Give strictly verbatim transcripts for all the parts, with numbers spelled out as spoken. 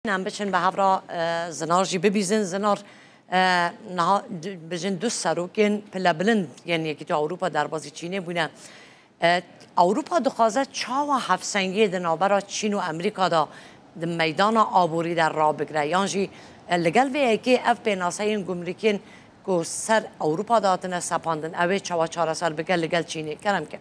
Em biçin bi hev re, e, Zinar jî bibîzin. Zinar, e, niha d-, bijin du serokên pilebilind yên Yekîtiya Ewropa derbasî Çînê bûne. E, Ewropa dixwaze çawa hevsengiyê di navbera Çîn û Amerîka de di meydana aborî de rabigire? Yan jî, e, li gel vê yekê ev pênaseyên gumrikiyên ku ser Ewropa de hatine sepandin, ew ê çawa çareser bike li gel Çînê? Kerem ke.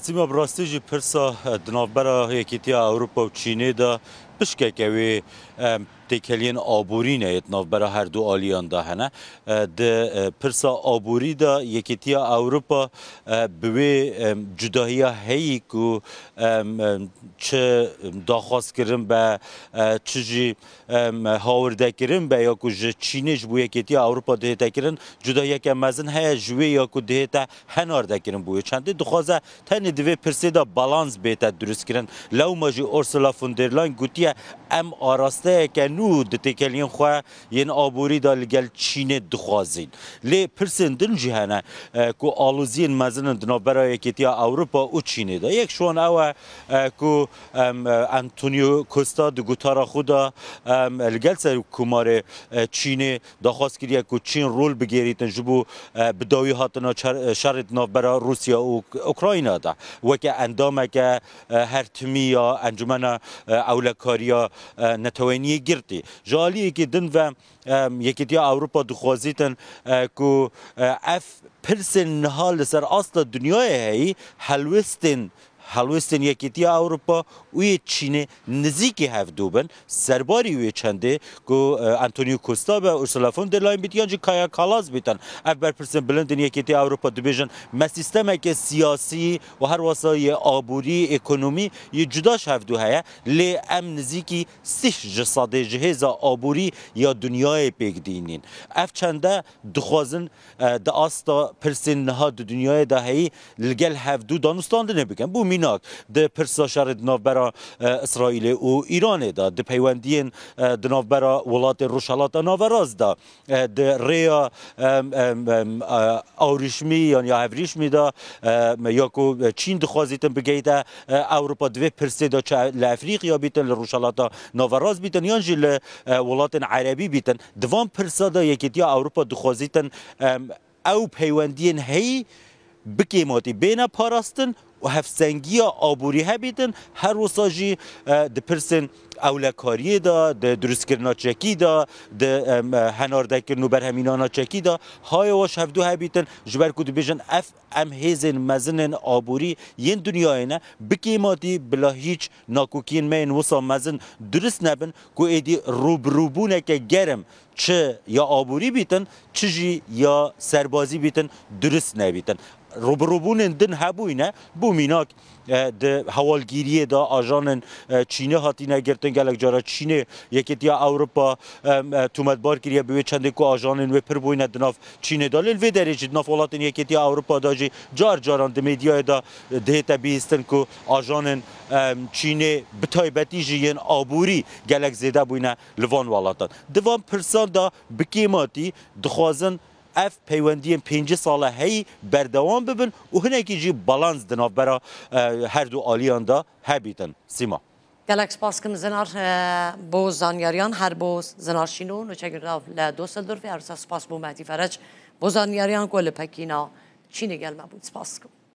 Sîma, bi rastî jî pirsa, e, di navbera Yekîtiya Ewropa û Çînê de pişkeke wê, e, têkeliyên aborî ne yê di navbera her du aliyan de hene. E, di, e, pirsa aborî de Yekîtiya Ewropa, e, bi wê, e, cudahiya heyî ku, e, e, çi daxwazkirin be, e, çi jî, e, hawirdekirin be ya ku ji Çînê ji bo Yekîtiya Ewropa dihête kirin, cudahiyeke mezin heye ji wê ya ku dihête henardekirin bo wê. Çendê dixwaze tenê di vê pirsê de balans bête duristkirin. Lewma jî Ursula von der Leyen gotiye, em arasteyeke nû di têkeliyên xwe yên aborî de li gel Çînê dixwazîn. Lê pirsên din jî hene, e, ku aloziyên mezin in di navbera Yekîtiya Ewropa û Çînê de. Yek ji wan ew e, e, ku, em, e, Antonio Costa di gotara xwe de, em, li gel Serokkomarê, e, Çînê daxwaz kiriye ku Çîn rol bigêrîtin ji bo, e, bi dawî hatina çer-, e, şerê di navbera Rûsya û Ukrayna de. Weke endameke, e, hertimî ya Encûmena, e, Ewlekariya, e, Netewên Yekgirtî. Ji aliyekî din ve, e, Yekîtiya Ewropa dixwazîtin, e, ku, e, ev pirsên niha li ser asta dinyayê heyî helwestên helwestên Yekîtiya Ewropa û yê Çînê nizîkî hevdû bin. Serbarî wê çendê ku, e, Antonio Costa be, Ursula von der Leyen bît yan jî Kaja Kallas bîtin. Ev berpirsên bilind in Yekîtiya Ewropa dibêjin, me sîstemeke siyasî û her wesa yê aborî, ekonomî yê cuda ji hevdû heye, lê em nizîkî sîh ji sedê ji hêza aborî ya dinyayê pêk dînîn. Ev çende dixwazin, e, di asta pirsên niha di dinyayê de heyî li gel hevdû danûstandinê bikin. Bo mînak, di pirsa şerê di navbera, e, Îsraîlê û Îranê de, di peywendiyên, e, di navbera welatên Rojhelata Naverast de, e, di rêya, em, em, em, e, awrîşmî yan ya hevrîşmî de, e, ya ku Çîn dixwazîtin bigeyte, e, Ewropa, di vê pirsê de çi li Efrîqya bîtin, li Rojhelata Naverast bîtin yan jî li, e, welatên erebî bîtin. Di van pirsa de Yekîtiya Ewropa dixwazîtin, em, ew peywendiyên heyî bi kêmatî bêne parastin û hevsengiya aborî hebîtin, her wisa jî, e, di pirsên ewlekariyê de, di durustkirina çekî de, di, em, e, henardekirin û berhemînana çekî de, ha yewş hevdû hebîtin, ji ber ku dibêjin ev em hêzên mezin in aborî yên dinyayê ne, bi kêmatî bila hîç nakokiyên me yên wisa mezin durist nebin, ku êdî rûbirûbûneke germ çi ya aborî bîtin, çi jî ya serbazî bîtin, durist nebîtin. Rûbirûbûnên din hebûyne, bo mînak, e, di hewalgîriyê de ajanên, e, Çînê hatine girtin, gelek cara Çînê Yekîtiya Ewropa, e, e, tometbar kiriye bi wê çendê ku ajanên wê pir bûyne di nav Çînê de. Lê li vê derê jî di nav welatên Yekîtiya Ewropa de jî car caran di medyayê de, e, dihête bihîstin ku ajanên, e, Çînê bi taybetî jî yên aborî gelek zêde bûyne li van welatan. Di van pirsan de bi kêmatî dixwazin ev peywendiyên pêncî sala heyî berdewam bibin û hinekî jî balans di navbera, e, her du aliyan de hebîtin. Sîma. Gelek spas kim Zinar, e, bo zanyariyan, her bo Zinar Şîno, nûçegir nav li Düsseldorfê, her wisa spas bo Mehdî Ferec bo zanyariyan ku li Pekîna Çînê gel me bûn. Spas kim.